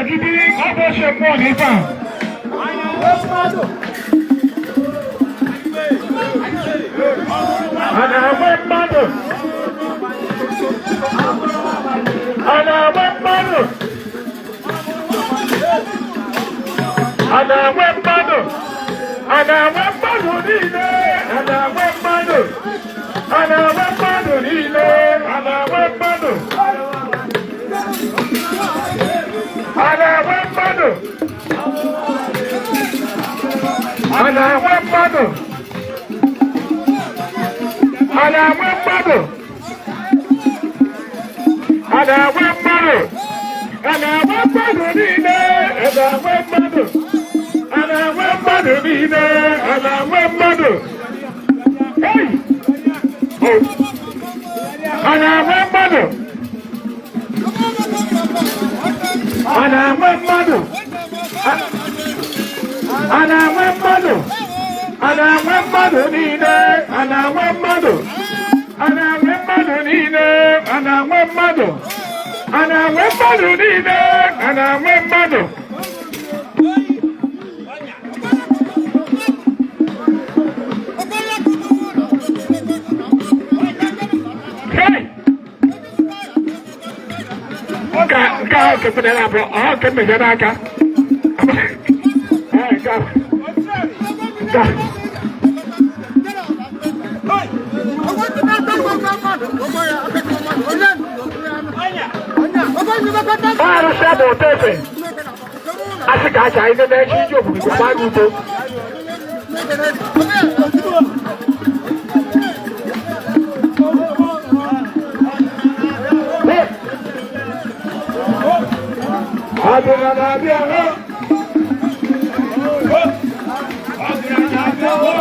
Ogidi ọ bụ ochie mmụọ na ife a. A na-agba mmadụ. A na-agba mmadụ. A na-agba mmadụ. A na-agba mmadụ niile. A na-agba mmadụ. A na-agba mmadụ niile. A na-agba mmadụ. A na-agba mmadụ. A na-agba mmadụ. A na-agba mmadụ. A na-agba mmadụ. A na-agba mmadụ niile. A na-agba mmadụ. A na-agba mmadụ niile. A na-agba mmadụ. Hey! Oh. A na-agba mmadụ. A na-agba mmadụ. A na-agba mmadụ. A na-agba mmadụ niile. A na-agba mmadụ. A na-agba mmadụ niile. A na-agba mmadụ. A na-agba mmadụ niile. A na-agba mmadụ. Hey! Nke ahụ kepụtara abụọ, ọ nke mmejọ n'aka. Ee, nke ahụ. Nke ahụ. Arụsị bụ ụtọ efe. Asị ka acha anyị na-echi iji obodo gbaa gị uto. Ọdịnala abịa hụ. Ọdịnala abịa hụ.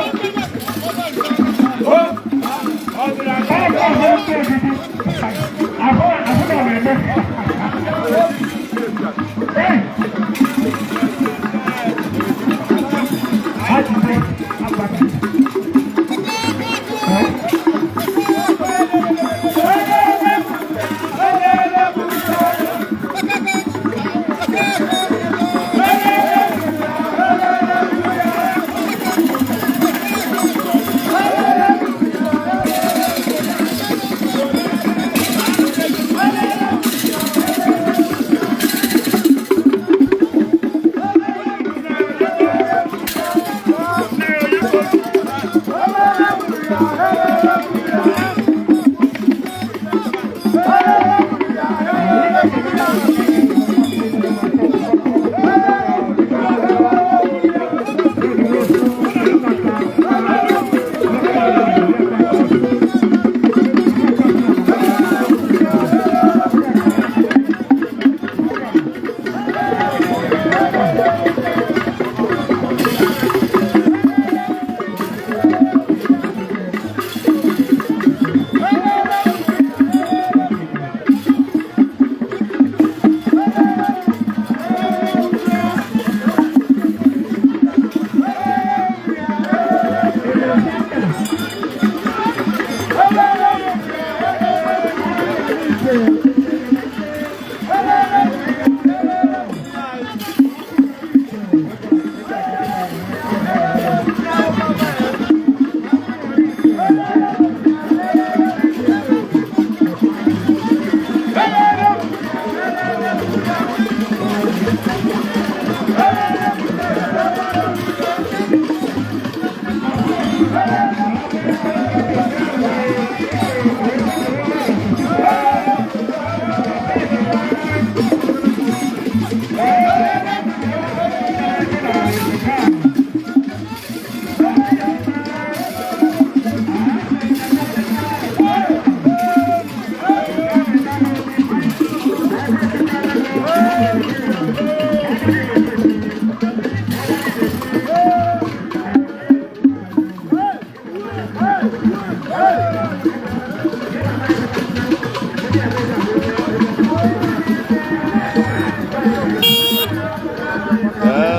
Ahụ ahụ na-eme. Hey! Ajụjụ agbata.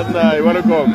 Nna, welcome.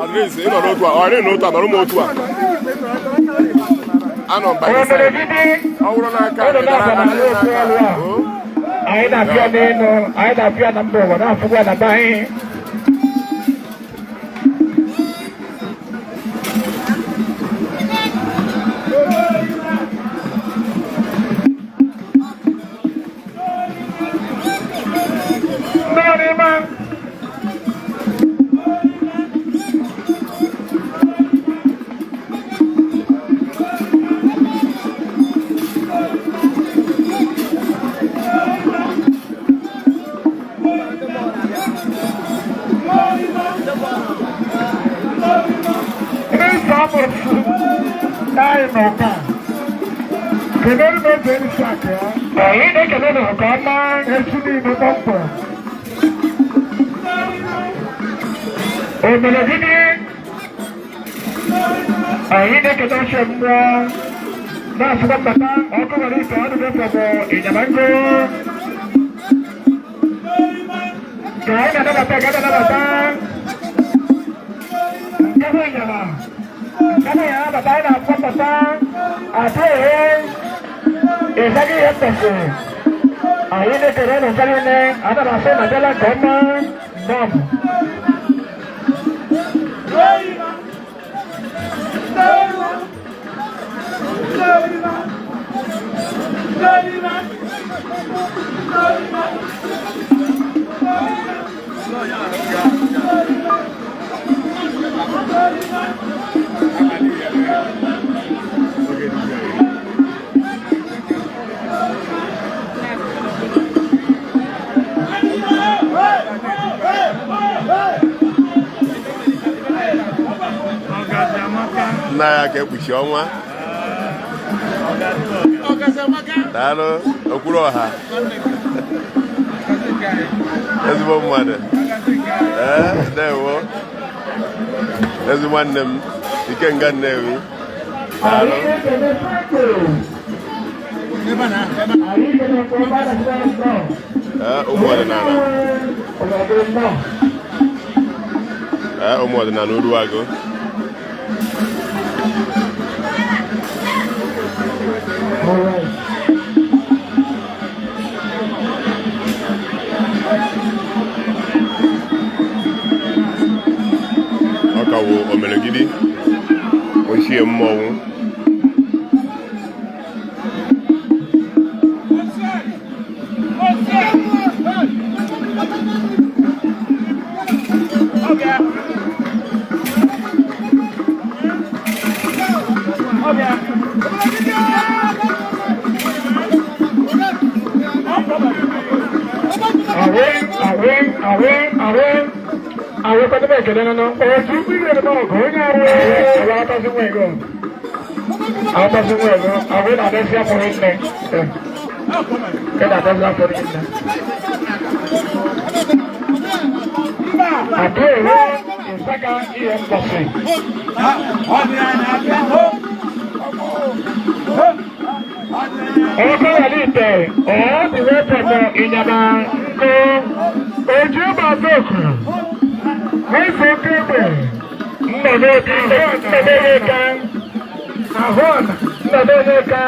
At least ị nọ n'otu a, ọ dị n'otu a, nọrọ m otu a. Anọ m by the side. Ọ bụrụ n'aka, ị dara aka, n'aka. O? Anyị na-apịa n'elu, anyị na-apịa na mba ụwa, na-afụkwa na be anyị. Ndị ọrịma. Ndị amụrụ anyị n'ụka. Kedu ebe oge nsọ akụ ya? Anyị na-ekele na nke ọma echi niile kpọmkwem. Omere gịnị? Anyị na-ekele ochie mmụọ na-asụkwa mbata ọkụ nwere ike ọdụdụ fọbụ ịnyama ngo. Ka anyị na-anabata, ka anyị na-anabata. Nke bụ ịnyama. Nke bụ ịnyama bata, anyị na-akpọ mbata. Atụ ehe. Ịzaghị ihe mkpesị. Anyị na-ekele ụnụ nke niile, ana m asị na bịala nke ọma. Nnọọ. Nna ya ka ekpuchi ọnwa. Daalụ, okpuru ọha. Ezigbo mmadụ. Ee, ndewo. Ezi nwanne m, Ikenga Nnewi. Daalụ. Anyị na-ekele Franco. Anyị na-ekele nke ọma na nnọọ. Ee, ụmụ ọdịnala. Ee, ụmụ ọdịnala Uruagụ. All right. Ọ ka wụ omeregidi ochie mmọnwụ. Awe, awe, awe, awe. Awe kọ́tọ́ bẹ́ẹ̀ kẹ́lẹ́ nínú. Ojú bí ìrìn náà kò ní awe. Àwọn akásí wọ̀ ẹ̀gọ́. Agbasi nwere ahụ na-adịsị afọ nne. Ị na-adịsị afọ nne. Àbúrò ìsáka ihe mbọsị. Ọkọ wàlíìtẹ̀ ọ̀ ti wẹ́ pẹ̀lú ìyàmà ńkọ́ ojú bàbá òkú. N'efu kegbe nnọdụ ahụ nnọdụ ka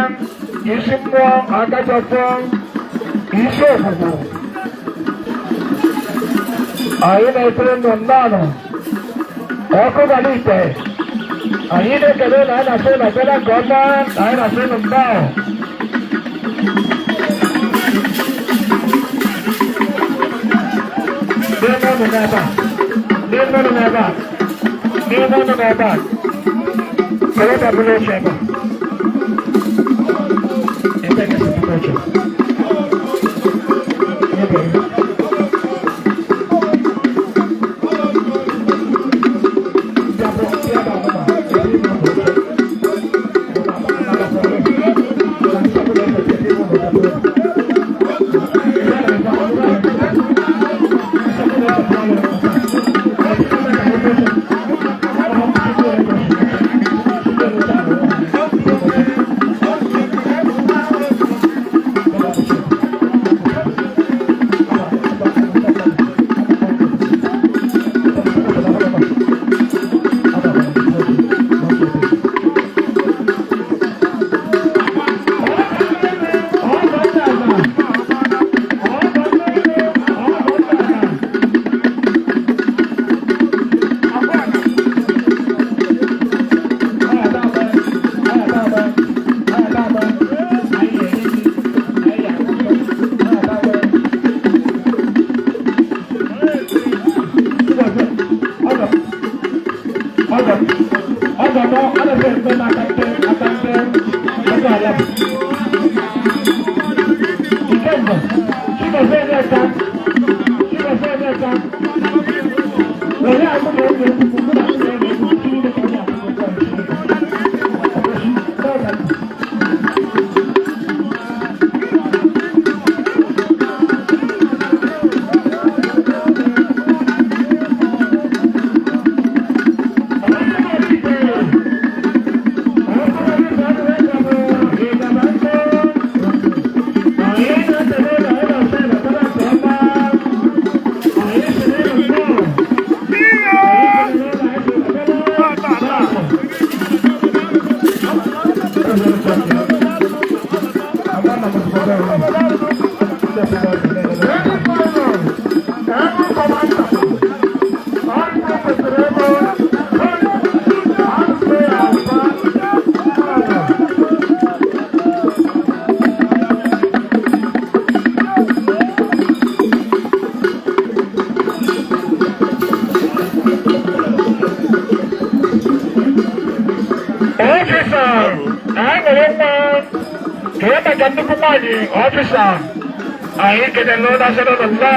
isi mmụọ akachasị isi ogbugbo. Anyị na-etere ndụ nnọọ ọkụ wàlíìtẹ̀. Anyị na-ekele na anyị na-asị na bela nke ọma na anyị na-asị nụ nnọọ. N'ime ụlọ n'ebe a. N'ime ụlọ n'ebe a. N'ime ụlọ n'ebe a. Kere tebụl oche ebe a. Ebe ka tebụl oche. Ebe. Ọfịsa, anyị nwere nwa kee maka nnukwu nwaanyị ọfịsa. Anyị kelele ụlọ nnọọ.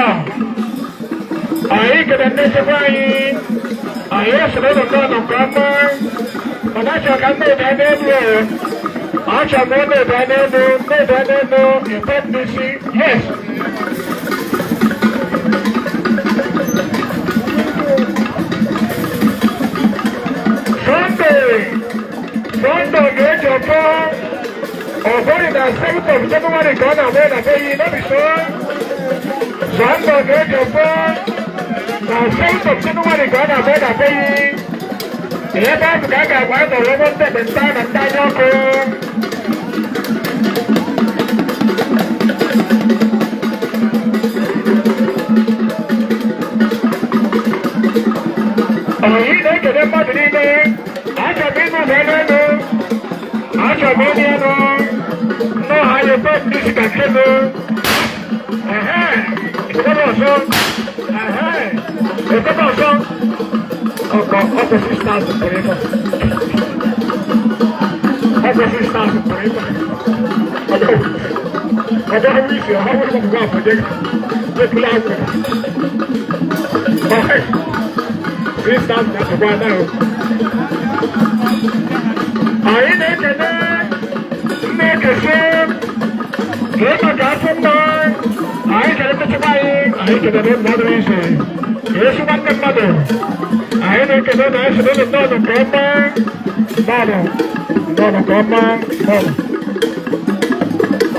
Anyị kelele ndị nchekwa anyị. Anyị esoro ụlọ nnọọ nke ọma. Mana achọrọ ka ndị ụda n'elu. Achọrọ m ụlọ ụda n'elu, ndị ụda n'elu, ekwe n'isi. Yes. Sunday. Sunday ga-eji ọfọ ọbọghị na 7th of January ka ọ na-agba na be yi n'obi so. Sunday ga-eji ọfọ na 7th of January ka ọ na-agba na be yi. Ebe ahụ ka a ga-agba nọrọ ebe ndị ekpenta na ndị anya ọkụ. Anyị na-ekele mmadụ niile. Achọrọ m ịnụ ụda n'elu. Achọrọ m ịnụ elu. Nnọọ anyị ebe ndị si ka nkelu. Ehe, ekwebe ọzọ. Ehe, ekwebe ọzọ. Ọkọ ọkọ 6,000 pụrụ ebe a. Ọkọ 6,000 pụrụ ebe a. Ọdọ ọhụrụ isi ọhụrụ ọgwụgwọ afọdé. Ekwula akwụkwọ. Ọhẹ, 6,000 akwụkwọ anáwó. Anyị na-ekele Na-ekesi kee maka afọ mma anyị kere ndechekwa anyị, anyị kelere mmadụ ise esi nwanne mmadụ. Anyị na-ekele na anyị sịrị nnọọ nke ọma, nnọọ, nnọọ nke ọma, nnọọ.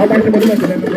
Ọgba isi gbọdọ ekele ndị.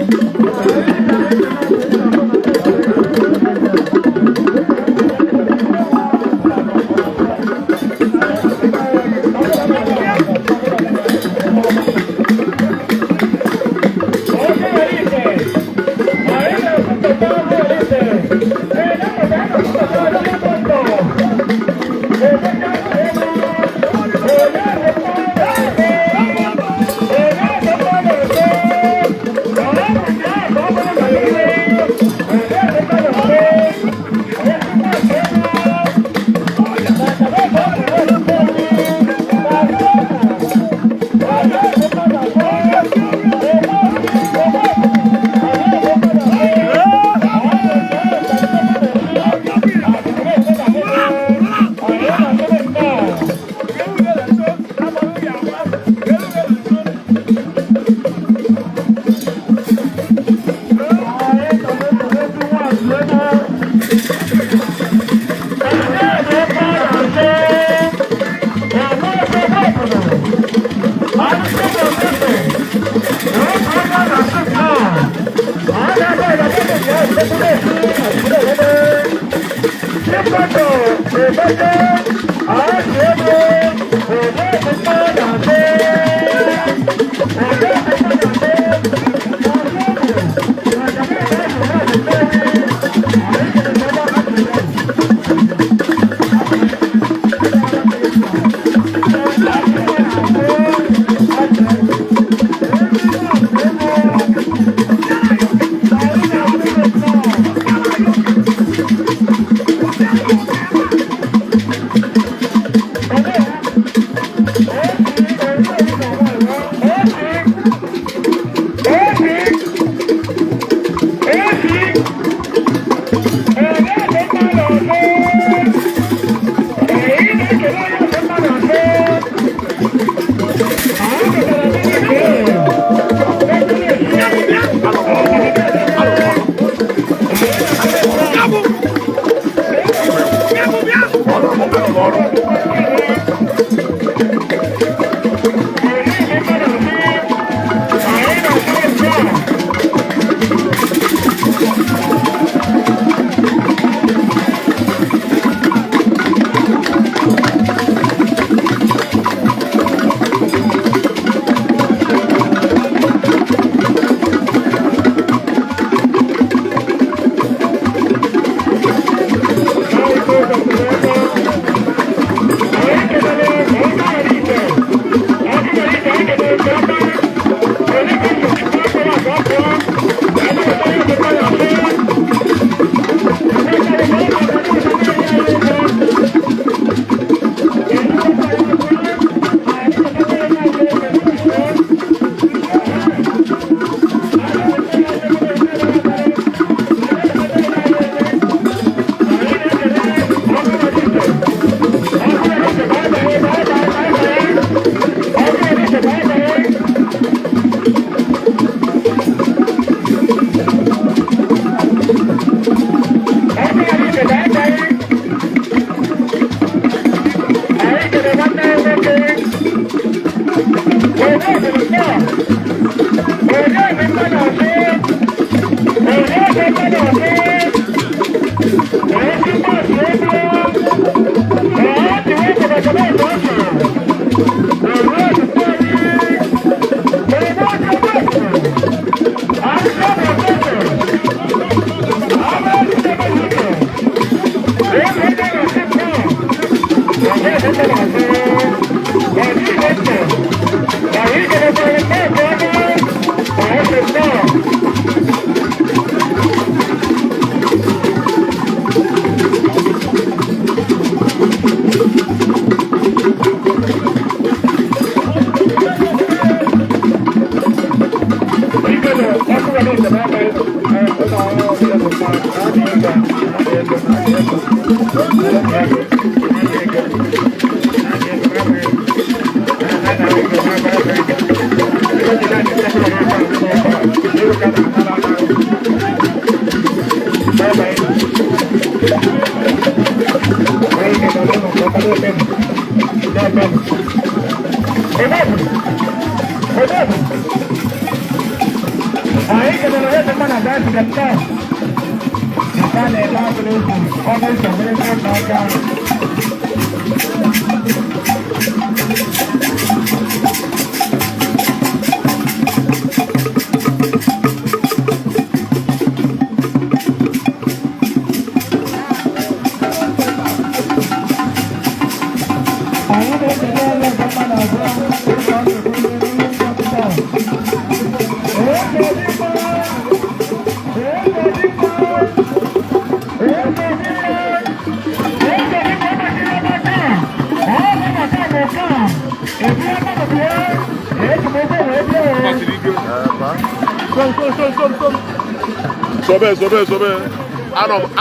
Sobe, sobe, sobe.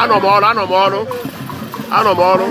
Anọ m ọrụ, anọ m ọrụ. Anọ m ọrụ.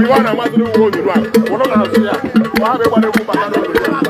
Iwe a na-amasịrị nwa Oduduwa, ụnụ na-asụ ya, ọ ha bụ ịgbara egwu bata n'Oduduwa.